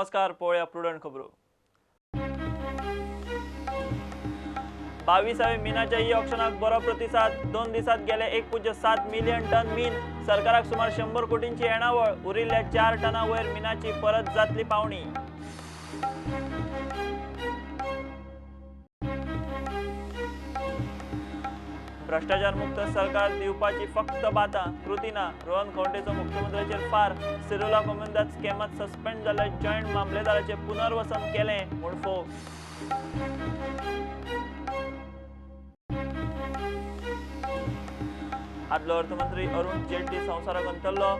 नमस्कार, पळोवया प्रुडंट खबरो. 22व्या मिनाच्या ई ऑक्शनाक बरो प्रतिसाद. 2 दिसात गेले 1.7 मिलियन टन मीन. सरकाराक सुमार 100 कोटींची येणावळ. उरिल्ल्या 4 टना वयर मिनाची परत जातली पावणी. भ्रष्टाचार मुक्त सरकार दिवपाची फक्त बाता, कृती ना. रोहन खवंटेचो मुख्यमंत्र्याचेर फार. सेरुला कोमुनिदाद स्कॅमात सस्पेंड जाल्ल्या जॉयंट मामलेदाराचे पुनर्वसन केलें म्हूण फोग. आदलो अर्थमंत्री अरुण जेटली संवसाराक अंतरलो.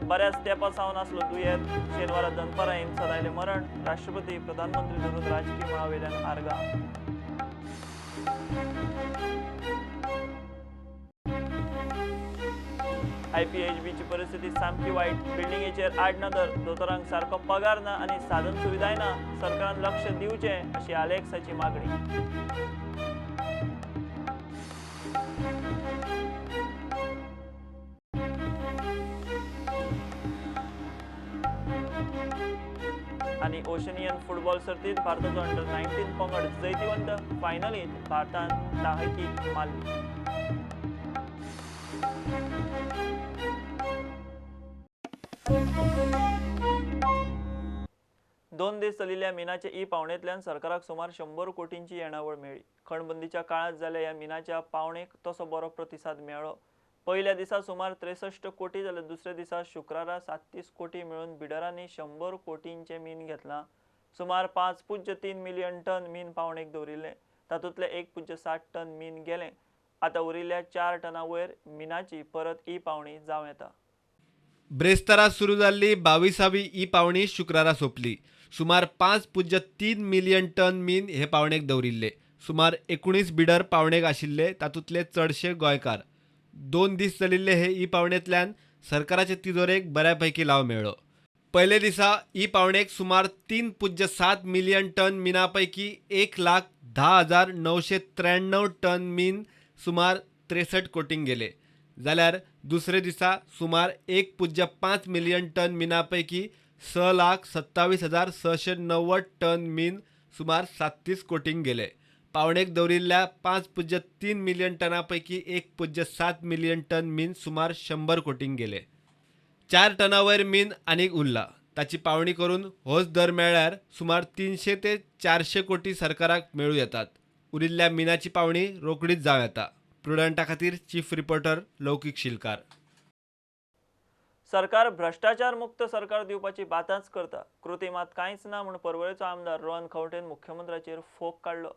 बऱ्याच तेंपा सावन आसलो दुयेंत. शेनवारा दनपारां एम्सांत आयलें मरण. राष्ट्रपती, प्रधानमंत्री धरून राजकी मळावेल्यान आर्गां. IPHBची परिस्थिती सामकी वायट. बिल्डिंगेचेर आडनदर, दोतोरांक सारको पगार ना आनी साधन सुविधाय ना. सरकारान लक्ष दिवचें अशी आलेक्साची मागणी. आनी ओशनियन फुटबॉल सर्तीत भारताचो अंडर 19 पंगड जैतिवंत. फायनलींत भारतान ताहितीक मारली. दोन दीस चलिल्ल्या मिनाचे ई पावणेंतल्यान सरकाराक सुमार 100 कोटींची येणावळ मेळ्ळी. खणबंदीच्या काळांत जाल्ल्या ह्या मिनाच्या पावणेक तसो बरो प्रतिसाद मेळ्ळो. पयल्या दिसा सुमार 63 कोटी जाल्यार दुसऱ्या दिसा शुक्रारा 37 कोटी मेळून बिडरांनी 100 कोटींचें मीन घेतलां. सुमार 5.3 मिलियन टन मीन पावणेक दवरिल्लें. तातूंतलें 1.7 टन मीन गेलें. आतां उरिल्ल्या 4 टना वयर मिनाची परत ई पावणी जावं येता. ब्रेस्तारा सुरू जाल्ली 22वी ई पावणी शुक्रारा सोंपली. सुमार 5.3 मिलियन टन मीन हे पावणेक दवरिल्ले. सुमार 19 बिडर पावणेक आशिल्ले, तातूंतले चडशे गोंयकार. 2 दीस चलिल्ले हे ई पावणेंतल्यान सरकाराचे तिजोरेक बऱ्यापैकी लाव मेळ्ळो. पयले दिसा ई पावणेक सुमार 3.7 मिलियन टन मिना पैकी 1,10,993 टन मीन सुमार 63 कोटींक गेले. जाल्यार दुसरे दिसा सुमार 1.5 मिलियन टन मिना पैकी 6,27,690 टन मीन सुमार 37 कोटींक गेले. पावणेक दवरिल्ल्या 5.3 मिलियन टना पैकी 1.7 मिलियन टन मीन सुमार 100 कोटींक गेले. 4 टना वयर मीन आनीक उरला. ताची पावणी करून होच दर मेळ्ळ्यार सुमार 300 ते 400 कोटी सरकाराक मेळूं येतात. उरिल्ल्या मिनाची पावणी रोखडीच जावं येता. प्रुडंटा खातीर चीफ रिपोर्टर लौकीक शिलकार. सरकार भ्रष्टाचार मुक्त सरकार दिवपाची बातांच करता, कृती मात कांयच ना म्हूण परवरेचो आमदार रोहन खवंटेन मुख्यमंत्र्याचेर फोग काडलो.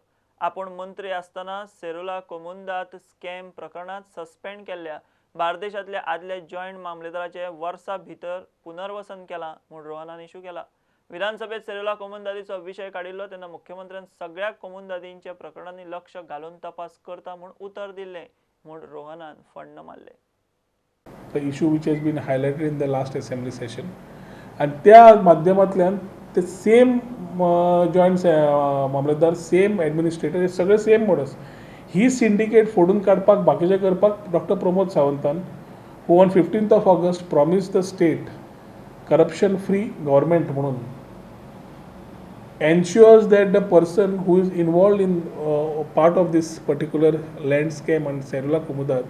आपूण मंत्री आसतना सेरुला कोमुनिदाद स्कॅम प्रकरणांत सस्पेंड केल्ल्या बार्देशांतल्या आदल्या जॉयंट मामलेदाराचे वर्सा भितर पुनर्वसन केलां म्हूण रोहनान इशू केला. विधानसभेत सेरुला कोमुनिदादीचो विशय काडिल्लो तेन्ना मुख्यमंत्र्यान सगळ्या कोमुनिदादींच्या प्रकरणांनी लक्ष घालून तपास करता म्हूण उतर दिल्लें म्हूण रोहनान फण्ण मारलें. The issue which has been highlighted in the last assembly session, आनी त्या माध्यमांतल्यान ते सेम जॉयंट मामलेदार, सेम एडमिनिस्ट्रेटर, हे सगळे सेम मोडस. ही सिंडिकेट फोडून काडपाक, बाकीचें करपाक डॉक्टर प्रमोद सावंतान, who on 15th of August promise the state corruption free government म्हणून, ensures that the person who is involved in part of this particular land scam and Serula Comunidade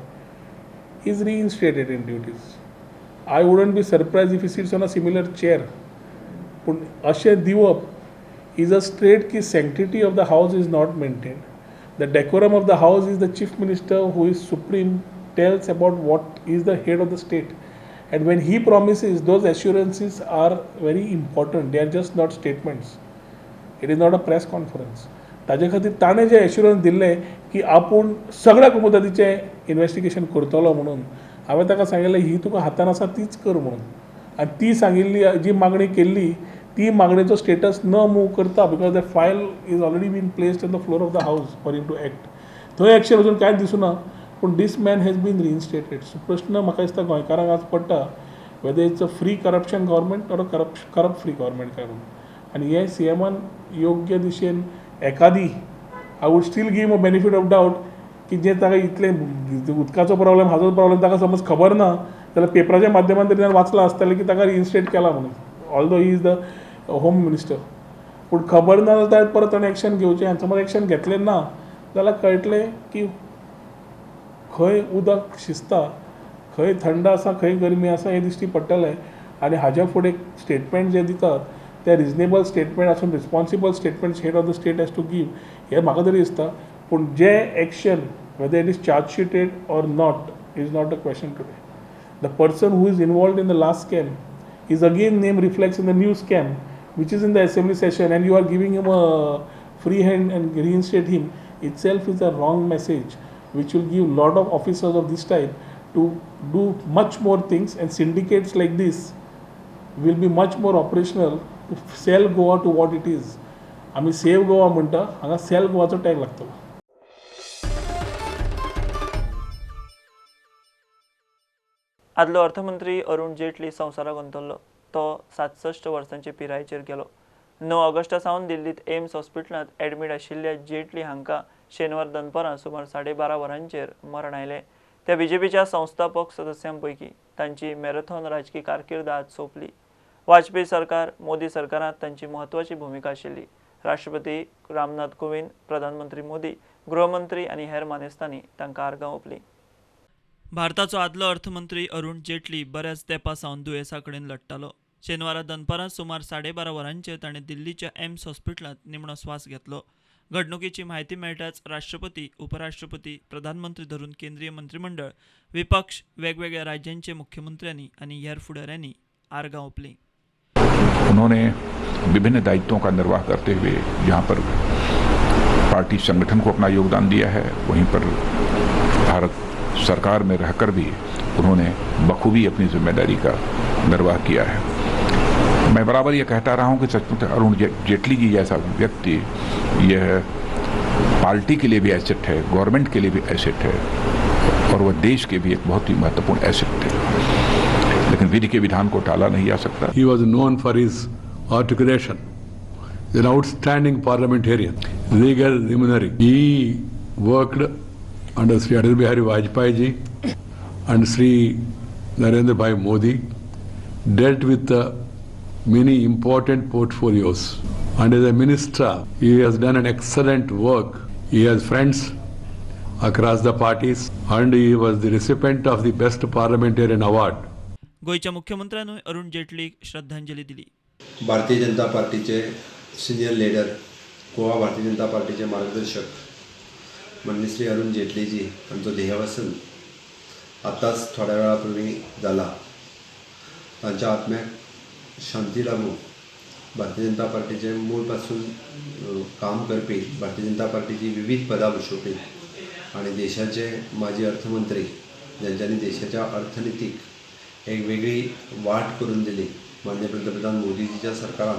is reinstated in duties. I wouldn't be surprised if he sits on a similar chair. पूण अशें दिवप is a straight की sanctity of the house is not maintained. The decorum of the house is the chief minister who is supreme tells about what is the head of the state. And when he promises, those assurances are very important. They are just not statements. It is not a press conference. ताजे खातीर ताणें जें assurance दिल्लें की आपूण सगळ्या कोमुनिदादीचें investigation करतलो म्हणून, हांवें ताका सांगिल्लें ही तुका हातान आसा तीच कर म्हणून. आनी ती सांगिल्ली जी मागणी केल्ली ती मागणेचो स्टेटस न मूव करता, because the file is already been placed on the floor of the house for him to act. थंय एक्शन अजून कांयच दिसूना, पूण this man has been reinstated. So प्रश्न म्हाका दिसता गोंयकारांक आज पडटा, whether it's a free corruption government or a corrupt free government काय म्हणून. आनी हे सीएमान योग्य दिशेन एकादी, I would still give a benefit of doubt की जे ताका इतलें उदकाचो प्रॉब्लेम, हाजो प्रॉब्लेम ताका समज खबर ना जाल्यार पेपराच्या माध्यमान तरी ताणें वाचलां आसतलें की ताका रिइन्स्टेट केला म्हणून. Although he is the home minister. पूण खबर ना जाल्यार परत ताणें एक्शन घेवचें आनी समज एक्शन घेतलें ना जाल्यार कळटलें की खंय उदक शिजता, खंय थंड आसा, खंय गरमी आसा हें दिश्टी पडटलें. आनी हाज्या फुडें स्टेटमेंट जे दितात ते रिजनेबल स्टेटमेंट आसून responsible statement head of the state has to give हें म्हाका तरी दिसता. पूण जे action whether it is charge sheeted or not is not a question today. The person who is involved in the last scam is again name reflects in the new scam which is in the assembly session, and you are giving him a free hand and reinstate him itself is a wrong message, which will give lot of officers of this type to do much more things, and syndicates like this will be much more operational to sell Goa to what it is. आमी save Goa म्हणटा, हांगा sale गोवाचो tag लागतलो. आदलो अर्थमंत्री अरुण जेटली संवसाराक अंतरलो. तो 67 वर्सांचे पिरायेचेर गेलो. 9 ऑगस्टा सावन दिल्लीत एम्स हॉस्पिटलांत एडमीट आशिल्ल्या जेटली हांकां शेनवार दनपारां सुमार 12:30 वरांचेर मरण आयलें. त्या बीजेपीच्या संस्थापक सदस्यां पैकी तांची मॅरेथॉन राजकी कारकीर्द आज सोंपली. वाजपेयी सरकार, मोदी सरकारांत तांची म्हत्वाची भुमिका आशिल्ली. राष्ट्रपती रामनाथ कोविंद, प्रधानमंत्री मोदी, गृहमंत्री आनी हेर मानेस्तांनी तांकां आर्गां ओंपलीं. भारताचो आदलो अर्थमंत्री अरुण जेटली बऱ्याच तेंपा सावन दुयेंसा कडेन लडटालो. शेनवारा दनपारां सुमार 12:30 वरांचेर ताणें दिल्लीच्या एम्स हॉस्पिटलांत निमणो स्वास घेतलो. घडणुकेची म्हायती मेळटाच राष्ट्रपती, उपराष्ट्रपती, प्रधानमंत्री धरून केंद्रीय मंत्रिमंडळ, विपक्ष, वेगवेगळ्या राज्यांचे मुख्यमंत्र्यांनी आनी हेर फुडाऱ्यांनी आर्गां ओंपलीं. उन्होंने विभिन्न दायित्वों का निर्वाह करते हुए जहाँ पर पार्टी संगठन को अपना योगदान दिया है, वहीं पर भारत सरकार में रहकर भी उन्होंने बखूबी अपनी जिम्मेदारी का निर्वाह किया है। मैं बराबर ये कहता रहा हूँ कि सचमुच अरुण जेटली जी जैसा व्यक्ति यह पार्टी के लिए भी एसेट है, गवर्नमेंट के लिए भी एसेट है और वह देश के भी एक बहुत ही महत्वपूर्ण एसेट है। लेकिन विधि के विधान को टाला नहीं जा सकता। He was known for his articulation, an outstanding parliamentarian, legal luminary. He worked under Sri Atal Bihari Vajpayee ji and Sri Narendra Bhai Modi, dealt with many important portfolios, and as a minister he has done an excellent work. He has friends across the parties and he was the recipient of the best parliamentarian award. गोंयच्या मुख्यमंत्र्यानूय अरुण जेटलीक श्रद्धांजली दिली. भारतीय जनता पार्टीचे senior leader, Goa Bharatiya Janata पार्टीचे मार्गदर्शक माननीय श्री अरुण जेटलीजी हांचो देहावसन आतांच थोड्या वेळा पूर्वी जाला. तांच्या आत्म्याक शांती लाभूं. भारतीय जनता पार्टीचे मूळ पासून काम करपी, भारतीय जनता पार्टीची विविध पदां भूषोवपी आनी देशाचे माजी अर्थमंत्री, ज्यांच्यांनी देशाच्या अर्थनितीक एक वेगळी वाट करून दिली, माननीय पंतप्रधान मोदीजीच्या सरकारान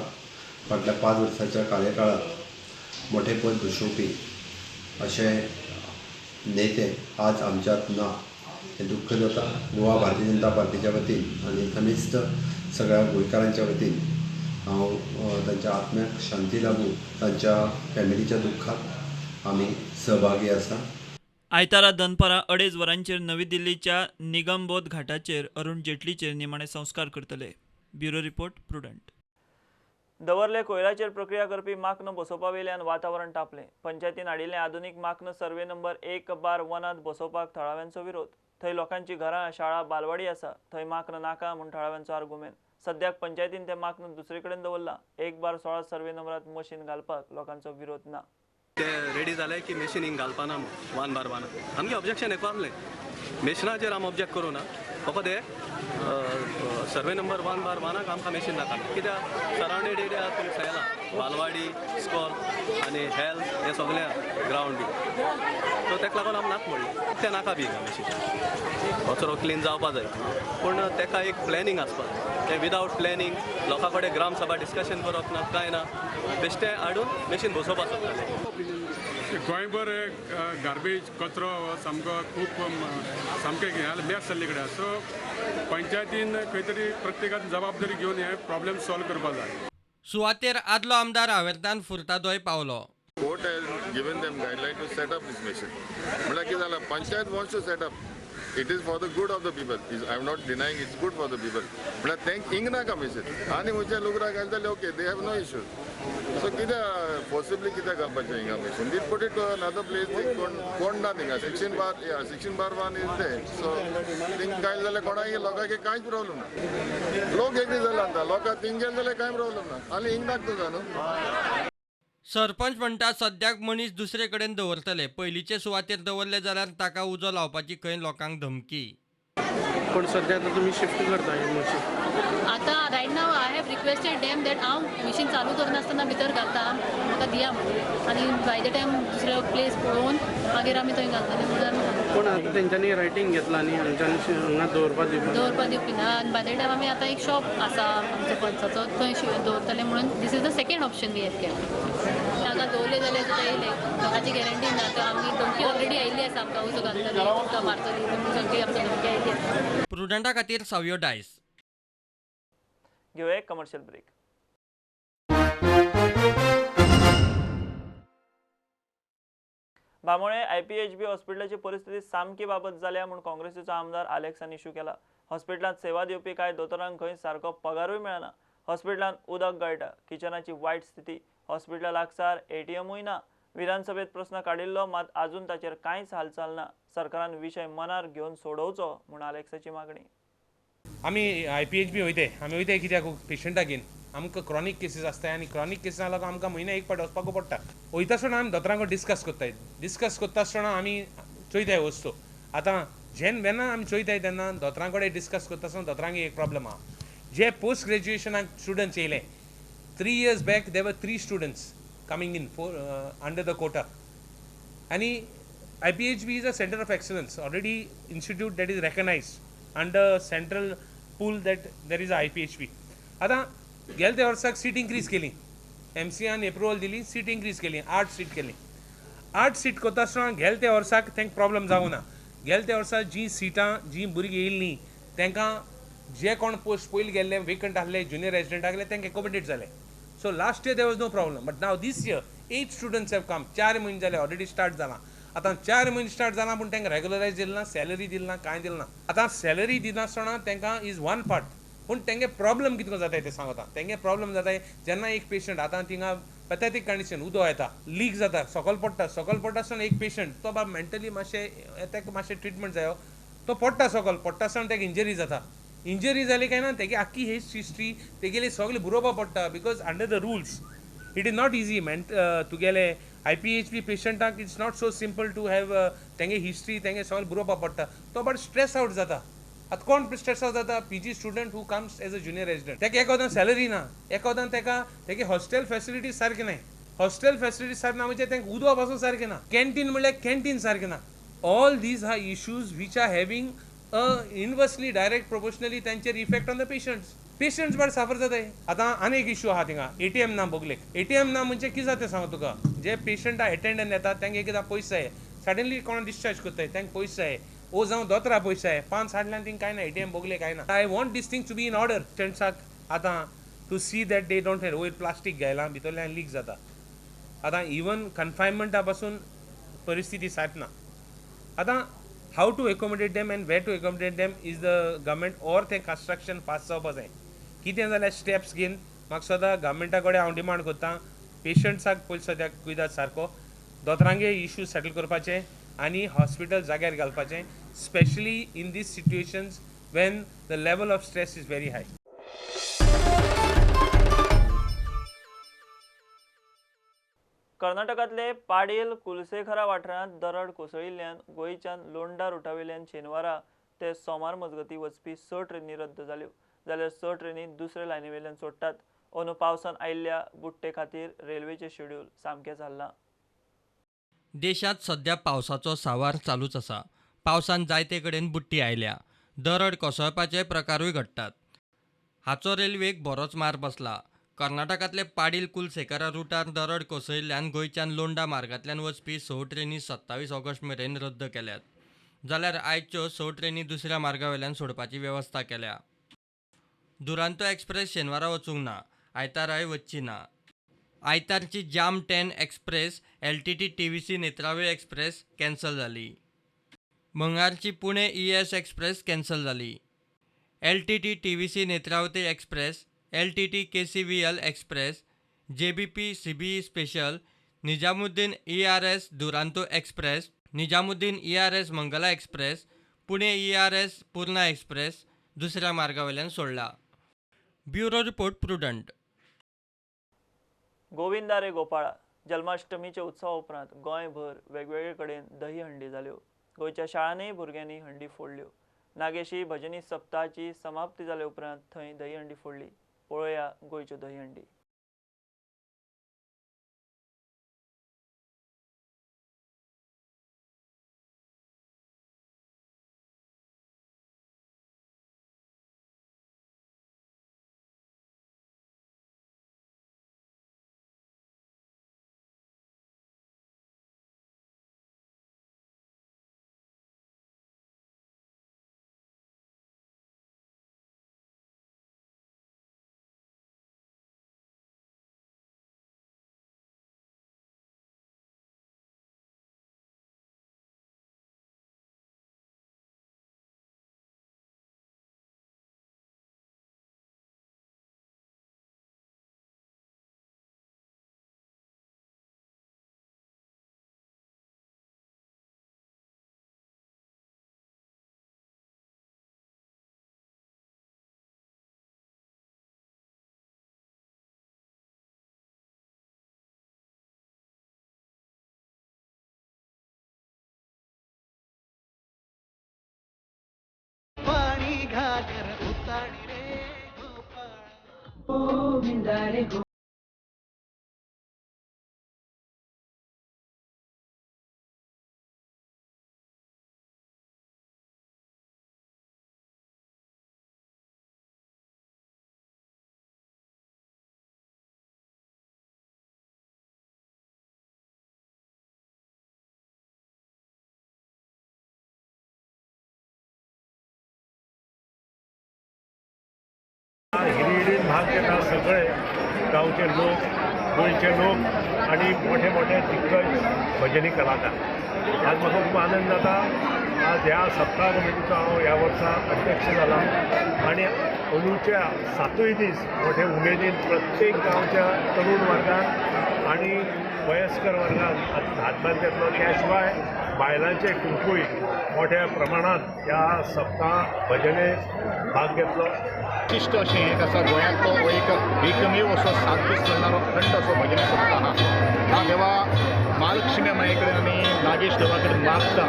फाटल्या 5 वर्सांच्या कार्यकाळात मोठे पद भूषोवपी अशे नेते आज आमच्यात ना, हें दुख्ख जाता. गोवा भारतीय जनता पार्टीच्या वतीन आनी समेस्त सगळ्या गोंयकारांच्या वतीन हांव तांच्या आत्म्याक शांती लागूं, तांच्या फॅमिलीच्या दुख्खात आमी सहभागी आसा. आयतारा दनपारां 2:30 वरांचेर नवी दिल्लीच्या निगमबोध घाटाचेर अरुण जेटलीचेर निमाणे संस्कार करतले. Bureau report, Prudent. दवर्ले कोयराचेर प्रक्रिया करपी माक्न बसोवपा वयल्यान वातावरण तापलें. पंचायतीन हाडिल्लें आधुनीक माक्न सर्वे नंबर 1/1 बसोवपाक थळाव्यांचो विरोध. थंय लोकांची घरां, शाळा, बालवाडी आसा, थंय माक्न नाका म्हूण थळाव्यांचो आर्गुमेंत. सद्याक पंचायतीन तें माक्न दुसरे कडेन दवरलां. 1/16 सर्वे नंबरात मशीन घालपाक लोकांचो विरोध ना. ते रेडी जाले की मशीन हिंग घालपाना म्हूण 1/1 आमगे ऑब्जेक्शन एकू आसलें. मशिनाचेर आमी ऑब्जेक्ट करूं ना, फकत हे सर्वे नंबर 1/1 आमकां मशीन नाका. कित्याक सरावंडेड एरिया तुमकां सांगला, बालवाडी, स्कॉल आनी हेल्थ हें सगळें ग्रावंड बी, सो ताका लागून आमी नाका म्हणलें तें नाका बी मशीन. कचरो क्लीन जावपा जाय, पूण ताका एक प्लॅनिंग आसपा जाय. तें विदावट प्लॅनिंग लोकां कडेन ग्रामसभा डिस्कशन करप ना, कांय ना, बेश्टें हाडून मशीन बसोवपाक सोदताले. गोंयभर गार्बेज कचरो सामको खूब सामकें मेस जाल्ले कडेन. सो पंचायतीन खंय तरी प्रत्येकान जबाबदारी घेवन हे प्रॉब्लेम सॉल्व करपाक जाय. सुवातेर आदलो आमदार आवेर्तान फुर्तादोय पावलो. Court has given them guideline to set up this machine. म्हणल्यार कितें जालां, panchayat wants to set up, It is for the good of the people. I am not denying it's good for the people. म्हळ्यार तेंक हिंग नाका machine आनी खंयच्या लुगराक घालतले, okay, they have no issues. So कित्याक फोर्सिबली कित्याक घालपाचें हिंगा machine? They put it to another place. कोण कोण ना थिंगा. 16 bar, 16/1 is there, so thing घायले जाल्यार कोणाक लोकांक कांयच प्रॉब्लम ना. लोक एग्री जाले आतां. लोकांक थिंग गेले जाल्यार कांय प्रॉब्लम ना आनी हिंग नाका तुका न्हू. सरपंच म्हणटा, सद्याक मनीस दुसरे कडेन दवरतले. पयलींचे सुवातेर दवरले जाल्यार ताका उजो लावपाची खंय लोकांक धमकी. पण सध्या आता तुम्ही शिफ्ट करता हे मशीन? आतां right now I have requested them that हांव मिशीन चालू करनासतना भितर घालता, म्हाका दिया म्हणून. आनी बाय the time दुसरो प्लेस पळोवन मागीर आमी थंय घालतले म्हणून आमी सांगता. पण आतां तेंच्यांनी रायटींग घेतला न्ही, हांगच्यान हांगा दवरपा दिवपा. दवरपा दिवपी ना. आनी बाय the time आमी आतां एक शॉप आसा आमचो पंचाचो, थंय दवरतले म्हणून. This is the second option we have kept. हांगा दवरले जाल्यार सुद्दां येयले लोकांची गॅरंटी ना. तर आमी धमकी ऑलरेडी आयिल्ली आसा, आमकां उजो घालतली, तुमकां मारतली म्हणून सगळी आमकां धमकी आयिल्ली आसा. प्रुडंटा खातीर सावयो डायस. घेवया एक कमर्शियल ब्रेक. बांबोळे आयपीएचबी हॉस्पिटलाची परिस्थिती सामकी बाबत जाल्या म्हूण काँग्रेसीचो आमदार आलेक्सान इशू केला. हॉस्पिटलांत सेवा दिवपी कांय दोतोरांक खंय सारको पगारूय मेळना. हॉस्पिटलांत उदक गळटा, किचनाची वायट स्थिती, हॉस्पिटला लागसार एटीएमूय ना. विधानसभेत प्रस्न काडिल्लो मात अजून ताचेर कांयच हालचाल ना. सरकारान विशय मनार घेवन सोडोवचो म्हूण आलेक्साची मागणी. आमी I P H बी वयताय. आमी वयताय कित्याक? पेशंटाक घेवन. आमकां क्रॉनीक केसीस आसताय आनी क्रॉनीक केसीसां लागून आमकां म्हयन्या एक फावट वचपाकू पडटा. वयता आसतना आमी दोतोरां कडेन डिस्कस करताय. डिस्कस करता आसतना आमी चोयताय वस्तू. आतां जेन्ना वेन्ना आमी चोयताय तेन्ना दोतोरां कडेन डिस्कस करता आसतना दोतोरांक एक प्रॉब्लम आहा. जे पोस्ट ग्रेज्युएशनाक स्टुडंट्स येयले, 3 years back there were three students coming in for under the quota. आनी IPHB is a center of excellence already, institute that is recognized under central pool that there is IPHB. आतां गेले त्या वर्साक seat increase केली, एमसीआन approval दिली, seat increase केली, आठ seat केली. आठ सीट करता आसतना गेले त्या वर्साक तांकां प्रॉब्लम जावं ना. गेले त्या वर्सा जी सिटां, जी भुरगीं येयल्लीं, तांकां जे कोण पोस्ट पयलीं गेल्ले वेकंट आहले, ज्युनियर रेजिडंट आहले, तांकां एकोमोडेट जाले. So last year there was no problem, but now this year eight students have come. 4 म्हयने जाले, ऑलरेडी स्टार्ट जालां. आतां 4 म्हयने स्टार्ट जाला पूण तांकां रेगुलरायज दिलें ना, सॅलरी दिली ना, कांय दिलें ना. आतां सॅलरी दिनासतना तांकां is one part, पूण तेंगे प्रॉब्लम कितें जाताय तें सांगता. तेंगे प्रॉब्लम जाताय जेन्ना एक पेशंट आतां थिंगा पॅथेटीक कंडिशन, उदक येता, लीक जाता, सकल पडटा. सकल पडटा आसतना एक पेशंट तो बाब मेंटली मातशें, ताका मातशें ट्रिटमेंट जायो. तो पडटा, सकल पडटा आसतना ताका इंजरी जाता. इंजरी जाली काय ना, तेगे आख्खी हेच हिस्ट्री तेगेली सगळी बरोवपा पडटा, because under the rules it is not easy. मेंट तुगेले I P H बी पेशंटाक it's not so simple to have तेंगे हिस्ट्री, तेंगे सगळें बरोवपा पडटा. तो बट स्ट्रेस आवट जाता. आतां कोण स्ट्रेस आवट जाता? PG student who comes as a junior resident. ताका एकोदां सॅलरी ना, एकोदां ताका तेगे हॉस्टेल फेसिलिटीज सारकें नाय. हॉस्टेल फेसिलिटीज सारकें ना म्हणजे तांकां उदक पासून सारकें ना, कॅन्टीन म्हणल्यार कॅन्टीन सारकें ना. All these are issues which are having a inversely direct proportionally तांचेर effect on the patients. Patients but suffer जाताय. आतां आनी एक इशू आहा थिंगा, एटीएम ना बगलेक. एटीएम ना म्हणजे कितें जाता तें सांगता तुका. जे पेशंटा एटेंडंट येता, तांकां एकदां पयशे जाय. सडनली कोण डिस्चार्ज करताय, तांकां पयशे जाय ओ जावं दोतोरा पयशे जाय. पांच हाडल्यान थिंग कांय ना, एटीएम बगले कांय ना. I want this thing to be in order. पेशंट्साक आतां to see that they don't have. वयर प्लास्टीक घायलां, भितरल्यान लीक जाता. आतां इवन कन्फायनमेंटा पासून परिस्थिती सारकी ना. आतां how to accommodate them and where to accommodate them is the government or तें कन्स्ट्रक्शन फास्ट जावपा जाय. कितें जाल्यार स्टेप्स घेवन म्हाका सदां गव्हर्मेंटा कडेन हांव डिमांड करता, पेशंट्साक पयलीं सद्याक कुयदाद सारको, दोतोरांगे इशू सेटल करपाचे आनी हॉस्पिटल जाग्यार घालपाचें, specially in these situations when the level of stress is very high. कर्नाटकांतले पाडेल कुलसेखरा वाठारांत दरड कोसळिल्ल्यान गोंयच्यान लोंडा रुटावेल्यान शेनवारा ते सोमार मजगतीं वचपी स ट्रेनी रद्द जाल्यो, जाल्यार स ट्रेनी दुसरे लायनीवेल्यान सोडटात. अंदू पावसान आयिल्ल्या बुडटे खातीर रेल्वेचें शेड्यूल सामकें जालां. देशांत सध्या पावसाचो सांवार चालूच आसा. पावसान जायते कडेन बुडटी आयल्या, दरड कोसळपाचे प्रकारूय घडटात. हाचो रेल्वेक बरोच मार बसला. कर्नाटकांतले पाडील कुलसेकरा रुटार दरड कोसळिल्ल्यान गोंयच्यान लोंडा मार्गांतल्यान वचपी स ट्रेनी 27 ऑगस्ट मेरेन रद्द केल्यात, जाल्यार आयच्यो स ट्रेनी दुसऱ्या मार्गावेल्यान सोडपाची वेवस्था केल्या. दुरांतो एक्सप्रेस शेनवारा वचूंक ना, आयताराय वचची ना. आयतारची जाम 10 express, LTT TVC Netravati express cancel जाली. मंगळारची पुणे ES express cancel जाली. LTT TVC Netravati express, LTT KCVL express, JBP CBE special, Nizamuddin ERS Duronto express, Nizamuddin ERS Mangala express, Pune ERS Purna express दुसऱ्या मार्गावेल्यान सोडला. Bureau report, Prudent. Govinda रे गोपाळा जन्माष्टमीच्या उत्सवा उपरांत गोंयभर वेगवेगळे कडेन दही हंडी जाल्यो. गोंयच्या शाळांनी भुरग्यांनी हंडी फोडल्यो. नागेशी भजनी सप्ताहाची समाप्ती जाले उपरांत थंय दहीहंडी फोडली. पळोवया गोंयच्यो दहीहंडी. घागर उताणी रे गोपाळ गोविंदा रे हिरिडीन भाग घेता सगळे गांवचे लोक, गोंयचे लोक आनी मोठे मोठे दिग्गज भजनी कलाकार. आज म्हाका खूब आनंद जाता. आज ह्या सप्ताह कमिटीचो हांव ह्या वर्सा अध्यक्ष जाला आनी अंदूच्या 7 दीस मोठे उमेदीन प्रत्येक गांवच्या तरुण वर्गान आनी वयस्कर वर्गान हातभार घेतलो. त्या शिवाय बायलांचे ग्रुपूय मोठ्या प्रमाणात ह्या सप्ताह भजनेत भाग घेतलो. विशिश्ट अशें एक आसा गोंयांतलो हो एक एकमेव असो 7 दीस चलणारो अखंड असो भजन सप्ताह. हा देवा महालक्ष्मी माये कडेन आमी नागेश देवा कडेन मागता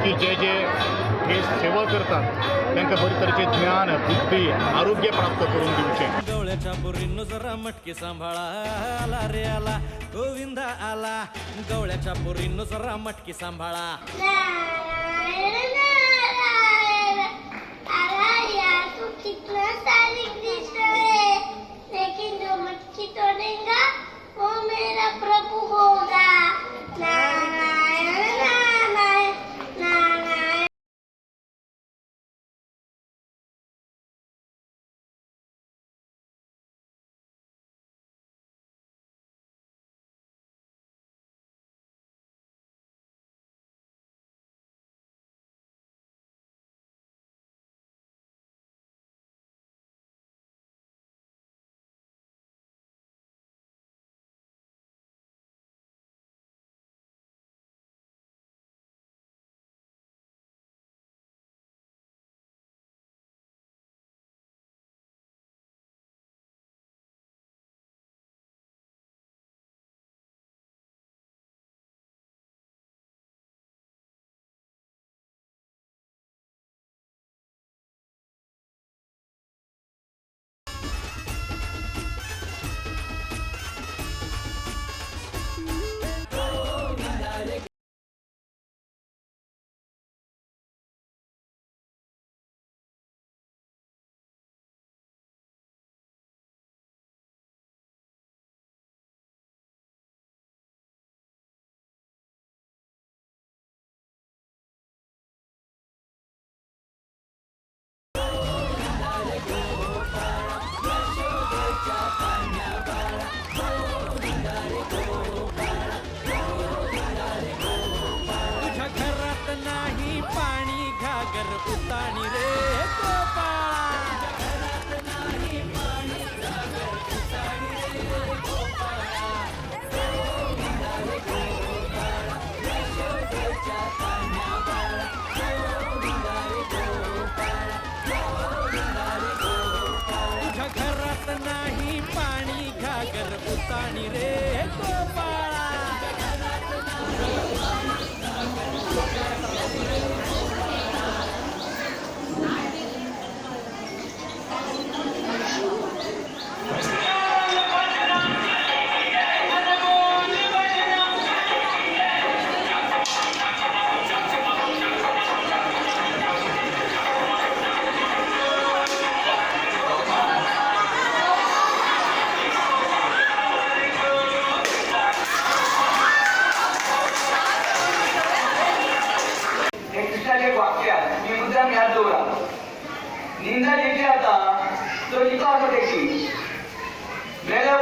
की जे जे हे सेवा करतात तांकां बरे तरेचें ज्ञान, बुद्धी, आरोग्य प्राप्त करून दिवचें. गवळ्याच्या पोरींनो जरा मटकी सांभाळा, आला रे आला गोविंदा आला. गवळ्याच्या पोरींनो जरा मटकी सांभाळा. कितना सारी कृष्ण है, लेकिन जो मटकी तोड़ेगा वो मेरा प्रभु होगा. नारायण नारायण नारायण.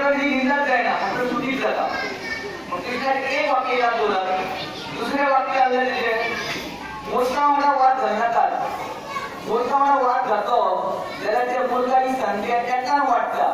कडेन ही निंदाच जायना, फक्त स्तुतीच जाता. कृष्णाक एक वाक्य याद दवरात, दुसरें वाक्य आसलें तेजें, मोदका वांगडा वाद घालनाकात. मोदका वांगडा वाद घातलो जाल्यार त्या मोदकाची संदी तेका वाडटा.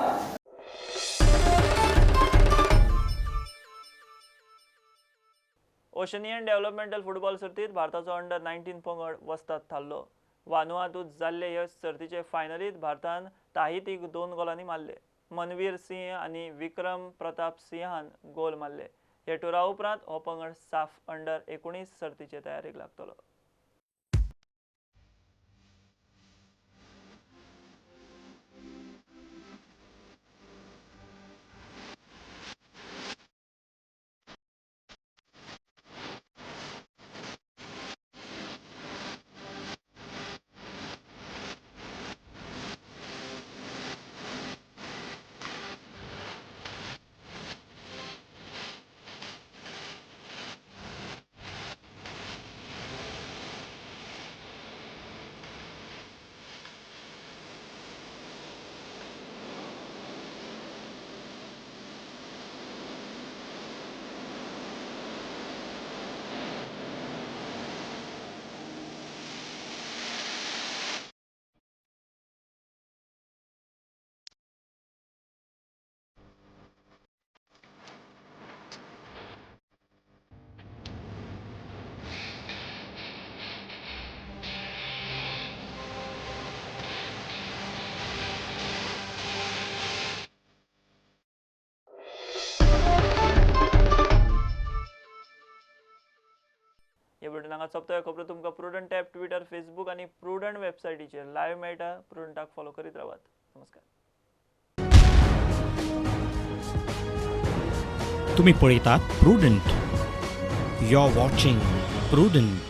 ओशनियन डेव्हलपमेंटल फुटबॉल सर्तीत भारताचो अंडर 19 पंगड वस्ताद थारलो. वानुआतूत जाल्ले हे सर्तीचे फायनलीत भारतान ताहितीक 2 गोलांनी मारले. मनवीर सिंह आनी विक्रम प्रताप सिंहान गोल मारले. हे टुरा उपरांत हो पंगड साफ अंडर 19 सर्तीचे तयारीक लागतलो. हे बुलेटिन हांगा सोंपता. खबरो तुमकां प्रुडंट ॲप, ट्विटर, फेसबूक आनी प्रुडंट वेबसायटीचेर लायव्ह मेळटा. प्रुडंटाक फॉलो करीत रावात. नमस्कार. तुम्ही पळयतात Prudent. You are watching Prudent.